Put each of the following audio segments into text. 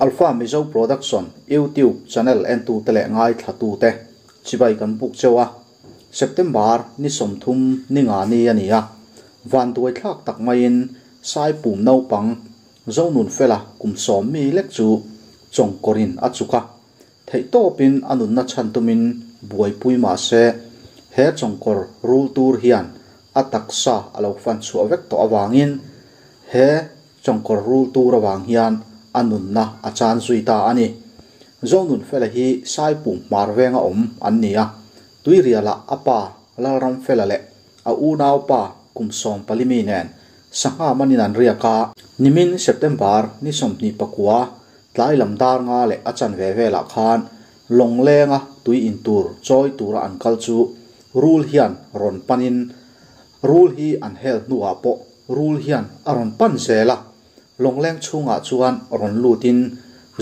Alpha Mizo Production YouTube channel entute leh ngaithlatute chibai kan buk cheu a, September ni 30 ni nga ni a ni a, vanduai thlak tak maiin Saipum naupang Zonunfela kum 10 mi lek chu chawngkawrin a chuk a, theihtawpin a nunna chhan tumin buaipui mah se he chawngkawr rul tur hian a taksa a lo fan chhuah vek tawh awangin he chawngkawr rul tur awang hian a nunna a chan zui ta a ni. Zonunfela hi Saipum hmar venga awm an ni a, tuiriala a pa Lalramfela leh a unau pa kum 14 mi nen sangha manin an riak a. Nimin September ni 29 tlai lam dar nga leh a chan ve velah khan lawnglenga tui in tur chawi tura an kal chu rul hian rawn panin rul hi an hel hnuah pawh rul hian a rawn pan zel a, lawngleng chhungah chuan rawn lutin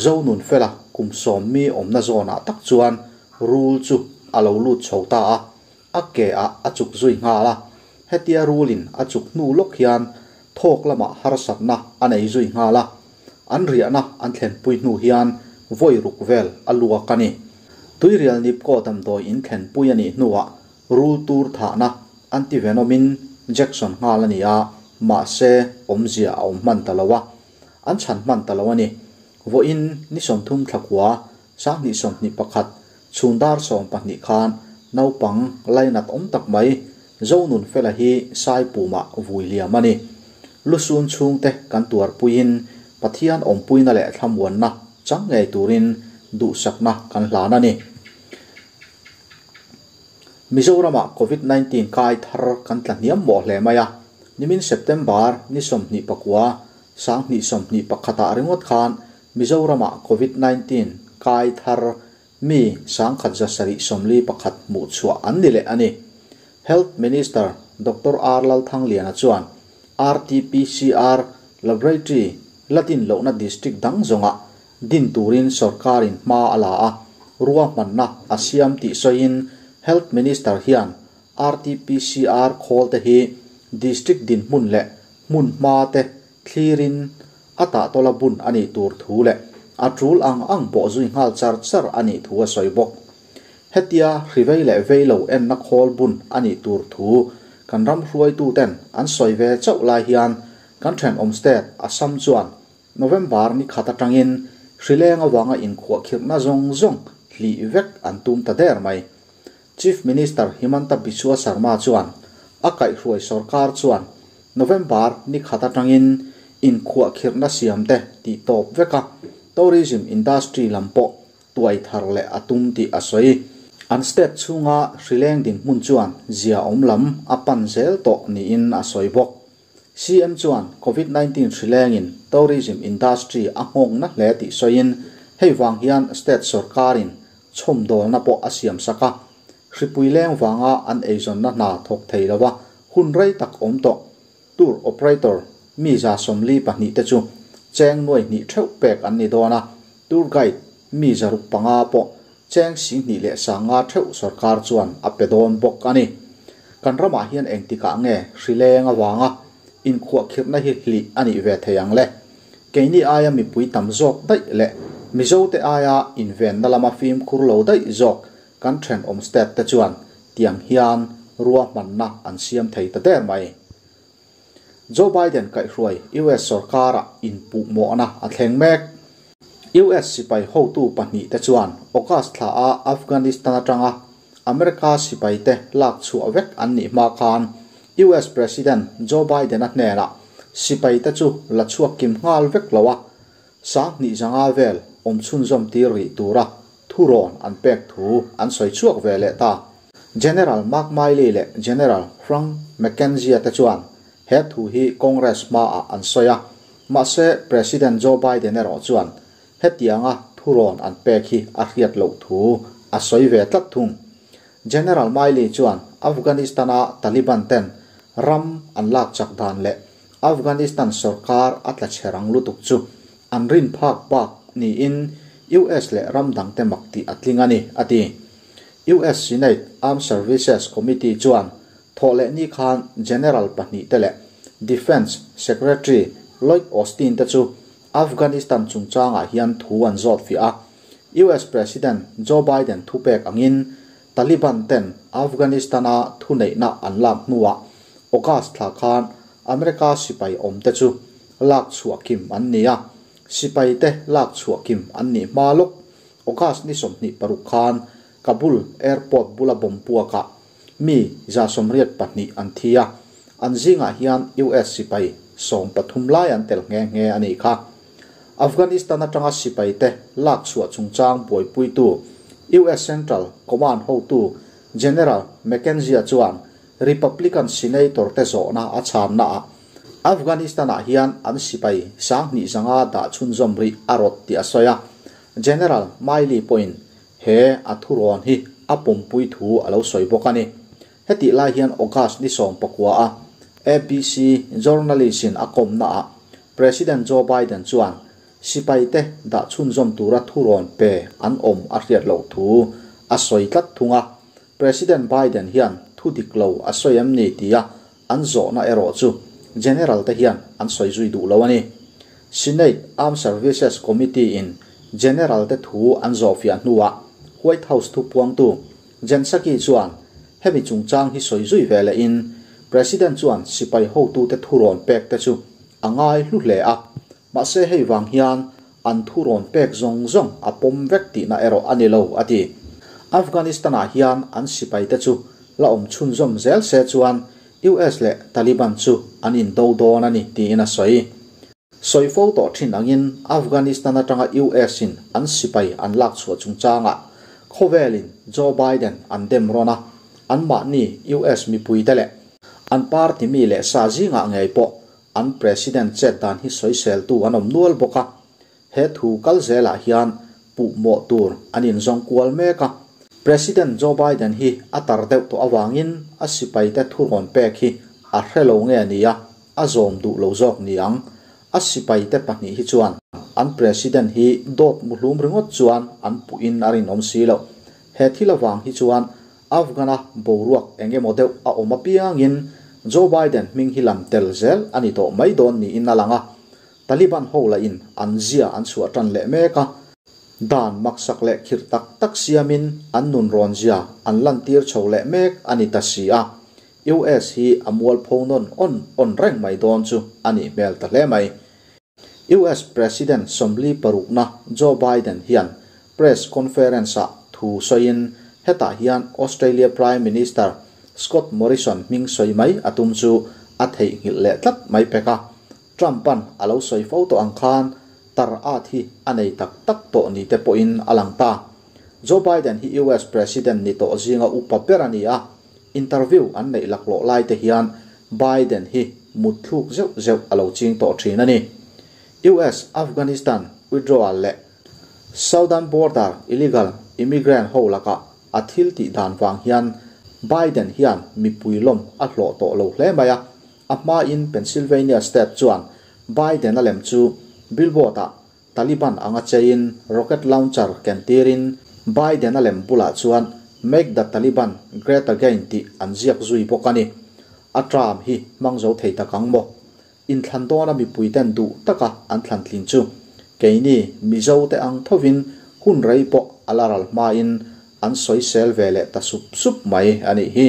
Zonunfela kum 10 mi awmna zawnah tak chuan rul chu a lo lut chho ta a, a ke ah a chuk zui nghal a, hetia rulin a chuk hnu lawk hian thawk lamah harsatna a nei zui nghal a, an riahna an thlenpui hnu hian voi ruk vel a luak a ni. Tuirial nipko damdawi in thlenpui a nih hnuah rul tur thahna antivenomin injection nghal a ni a, mahse awmzia a awm hman ta lo a, an chhan hman ta lo a ni. Vawiin ni 30 thlakua 2021 chhundar 12 khan naupang lainat awm tak mai Zonunfela hi Saipumah vui liam a ni. Lusun chhungte kan tuarpuiin Pathian awmpuina leh thlamuanna chang ngei turin duhsakna kan hlan a ni. Mizorama COVID-19 kai thar kan tla hniam mawh hle mai a, nimin September ni 29 2021 ah ringawt khan Mizorama COVID-19 kai thar mi 1,741 hmuh chhuah an ni leh a ni. Health Minister Dr. R. Lalthangliana chuan RT-PCR Laboratory Latin lohna district dang zawnga din turin sorkarin hma a la a, rua hmanna a siam tih sawiin Health Minister hian RT-PCR khawl te hi district din hmun leh hmun hma te thlirin a tah tawla bun a nih tur thu leh a tul ang ang pawh zui nghal char char a nih thu a sawi bawk. Hetia hrivei leh veilo enna khawl bun a nih tur thu kan ram hruaitu ten an sawi ve chauh lai hian kan thenawm state Assam chuan November ni khat atangin hrileng awanga inkhuah khirhna zawng zawng hli vek an tum ta der mai. Chief Minister Himanta Biswa Sarma chuan a kaihhruai sarkar chuan November ni khat atangin inkhuah khirhna siam te tih tawp veka tourism industry lam pawh tuai thar leh a tum tih a sawi. An state chhunga hrileng din hmun chuan zia awm lam a pan zel tawh niin a sawi bawk. CM chuan COVID-19 hrilengin tourism industry a nghawng na hle tih sawiin hei wang hian state sarkarin chhawm dawlna pawh a siam saka hripui leng wanga an eizawnna hna thawk thei lowa hun rei tak awm tawh tour operator mi za 42 te chu cheng nuai hnih theuh pek an ni dawn a, tour guide mi za ruk panga pawh cheng si hnih leh sanga theuh sarkar chuan a pe dawn bawk a ni. Kan ramah hian engtikah nge hrileng awanga inkhuah khirhna hi hli a nih ve thei ang le. Keini aia mipui tam zawk daih leh Mizo te aia invenna lama fimkhur lo daih zawk kan thenawm state te chuan tiang hian rua hmanna an siam thei ta der mai. Joe Biden kaihhruai US sarkara inpuh mawhna a thleng mek. US sipai hotu pahnih te chuan August thla a Afghanistan atanga America sipai te lak chhuah vek an nih hma khan US President Joe Biden a hnenah sipai te chu la chhuak kim nghal vek loa 250 vel awm chhunzawm tir ri tura thurawn an pek thu an sawi chhuak ve leh ta. General Mark Milley leh General Frank McKenzie te chuan he thu hi Congress hma ah an sawi a, mahse President Joe Biden erawh chuan hetianga thurawn an pek hi a hriat loh thu a sawi ve tlat thung. General Milley chuan Afghanistan-a Taliban ten ram an lak chak dan leh Afghanistan sarkar a tla cherang lutuk chu an rin phak bak niin US leh ram dang te mak tih a tling a ni a ti. US Senate Armed Services Committee chuan thawh leh ni khan General pahnih te leh Defense Secretary Lloyd Austin te chu Afghanistan chungchangah hian thu an zawt fiah a. US President Joe Biden thupek angin Taliban ten Afghanistan-a thuneihna an lak hnuah August thla khan America sipai awmte chu lak chhuah kim an ni a. Sipaite lak chhuah kim an nih hma lawk August ni 26 khan Kabul Airport bula bomb puakah mi 182 an thi a, an zingah hian US sipai 13 lai an tel nghe nghe a nih kha. Afghanistan atanga sipaite lak chhuah chungchang buaipuitu US Central Command hotu General McKenzie chuan Republican Senator te zawhna a chhannaah Afghanistan-ah hian an sipai 2500 dah chhunzawm rih a rawt tih a sawi a. General Milley pawhin he a thurawn hi a pawmpui thu a lo sawi bawk a ni. Hetih lai hian August ni 19 a ABC journalist in a kawmnaah President Joe Biden chuan sipaite dah chhunzawm tura thurawn pe an awm a hriat loh thu a sawi tlat thung a. President Biden hian thu dik lo a sawi em ni tia an zawhna erawh chu General te hian an sawi zui duh lo a ni. Senate Armed Services Committee in General te thu an zawh fiah hnuah White House thu puangtu Jen Psaki chuan hemi chungchang hi sawi zui ve lehin President chuan sipai hotute thurawn pek te chu a ngai hlu hle a. Mahse hei vang hian an thurawn pek zawng zawng a pawm vek tihna erawh a ni lo a ti. Afghanistan-ah hian an sipaite chu la awm chhunzawm zel se chuan US leh Taliban chu an indo dawn a ni tiin a sawi. Sawi fo tawh thin angin Afghanistan atanga US in an sipai an lak chhuah chungchangah khawvelin Joe Biden an dem rawn a, anmahni US mipuite leh an party mi leh sa zingah ngei pawh an President chet dan hi sawiseltu an awm nual bawk a. He thu kal zelah hian puh mawh tur an inzawng kual mek a. President Joe Biden hi a tar deuh tawh avangin a sipaite thurawn pek hi a hre lo nge ni a, a zawm duh lo zawk ni ang. A sipaite pahnih hi chuan an President hi dawt muhlum ringawt chuan an puhin a rinawm si lo. He thil avang hi chuan Afghan-a boruak eng emaw deuh a awm apiangin Joe Biden hming hi lam tel zel a ni tawh mai dawn niin a lang a. Taliban ho lahin an zia an chhuah tan leh mek a, dan maksak leh khirh tak tak siamin an nun rawn zia an lantir chho leh mek a ni ta si a. US hi a mualpho nawn awn awn reng mai dawn chu a nih hmel ta hle mai. US President 46na Joe Biden hian press conference-ah thu sawiin hetah hian Australia Prime Minister Scott Morrison hming sawi mai a tum chu a theihnghilh leh tlat mai pek a. Trump-a'n a lo sawi fo tawh ang khan tar at hi a nei tak tak tawh ni te pawhin a lang ta. Joe Biden hi US President ni tawh zinga upa ber a ni a, interview an neih laklawh lai te hian Biden hi mutthluk zeuh zeuh a lo ching tawh thin a ni. US Afghanistan withdrawal leh Southern border illegal immigrant ho lakah a thil tih dan vang hian Biden hian mipui lawm a hlawh tawh lo hle mai a. A hmain Pennsylvania state chuan Biden a lem chu billboard-ah Taliban anga cheiin rocket launcher ken tirin Biden a lem bulah chuan Make the Taliban Great Again tih an ziak zui bawk a ni. A term hi hmang zo thei tak ang maw? Inthlan dawna mipuiten duh taka an thlan tlin chu keini Mizo te ang thovin hun rei pawh a la ral hmain an sawisel ve leh ta sup sup mai a nih hi.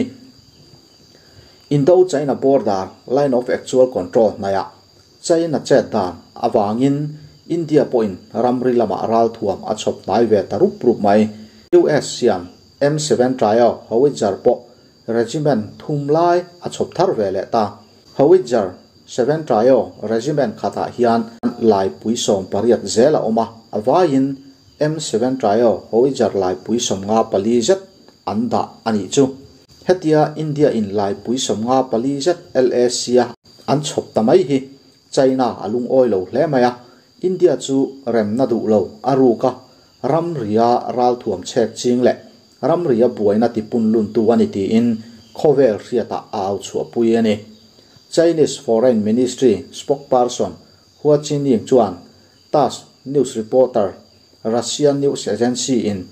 Indo-China border line of actual control hnaiah China chet dan avangin India pawhin ramri lamah ralthuam a chhawp hnai ve ta rup rup mai. US siam M7 Trial howitzer pawh regiment thum lai a chhawp thar ve leh ta. Howitzer 7 Trial regiment khatah hian laipui 18 zel a awm a, a vaiin M7 Trial howitzer laipui 54 zet an dah a nih chu. Hetia India in laipui 54 zet LAC a an chhawp ta mai hi China a lungawi lo hle mai a, India chu remna duh lo a ruk a, ramria ralthuam chhek ching leh ramria buaina tipun luntu a ni tiin khawvel hriatah a au chhuahpui a ni. Chinese Foreign Ministry spokesperson Hua Chunying chuan TASS news reporter Russian news agency in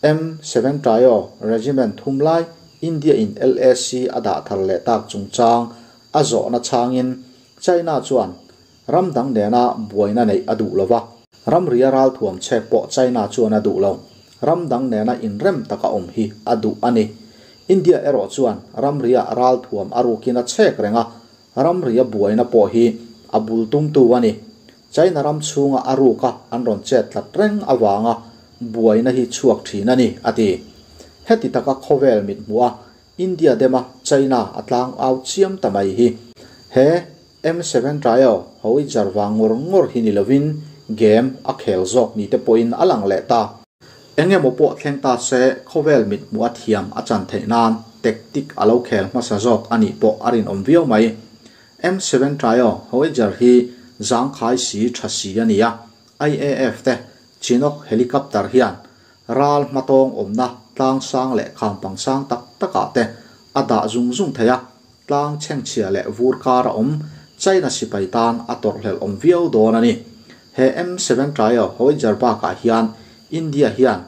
M7 Trio regiment thum lai India in LAC a dah thar leh tak chungchang a zawhna changin China chuan Ram dang nena buaina neih a duh lova. Ramri a ralthuam chhek pawh China chuan a duh lo. Ram dang nena inrem taka awm hi a duh a ni. India erawh chuan ramri-ah ralthuam a rukin a chhek reng a, ramri a buaina pawh hi a bul tumtu a ni. China ram chhunga a ruka an rawn chet tlat reng avanga buaina hi chhuak thin a ni, a ti. Heti taka khawvel mit hmuh a India dema China a tlang au chiam ta mai hi he M7 Trial howitzer vang ngawr ngawr hi ni lovin game a khel zawk ni te pawhin a lang leh ta. Eng emaw pawh thleng ta se khawvel mit hmuh a thiam a chan theih nan tactic a lo khel hmasa zawk a nih pawh a rinawm viau mai. M7 Trial howitzer hi zangkhai si tha si a ni a, IAF te Chinook helicopter hian ral hmatawng awmna tlang sang leh khampang sang tak takah te a dah zung zung thei a, tlang chhengchhia leh vur kar a awm China sipai tan a tawrhhlelh awm viau dawn a ni. He M7 Trial howitzer bakah hian India hian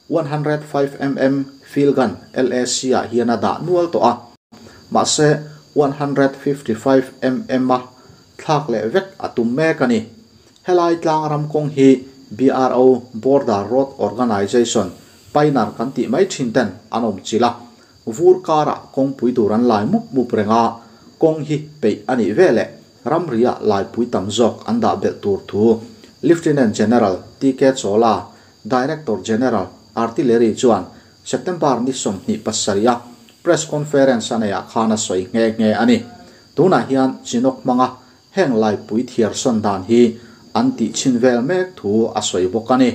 105 mm field gun LAC ah hian a dah nual tawh a, mahse 155 mm a thlak leh vek a tum mek a ni. Helai tlang ram kawng hi BRO, Border Road Organisation, Painar kan tih mai thin ten an awm chilh a, vur karah kawngpui tur an lai mup mup reng a, kawng hi peih a nih veleh ramriah laipui tam zawk an dah belh tur thu Lieutenant General TK Chawla, Director General, Artillery chuan September ni 27 a press conference a neihah khan a sawi nghe nghe a ni. Tunah hian Chinook hmanga heng laipui thiar sawn dan hi an tih chhin vel mek thu a sawi bawk a ni.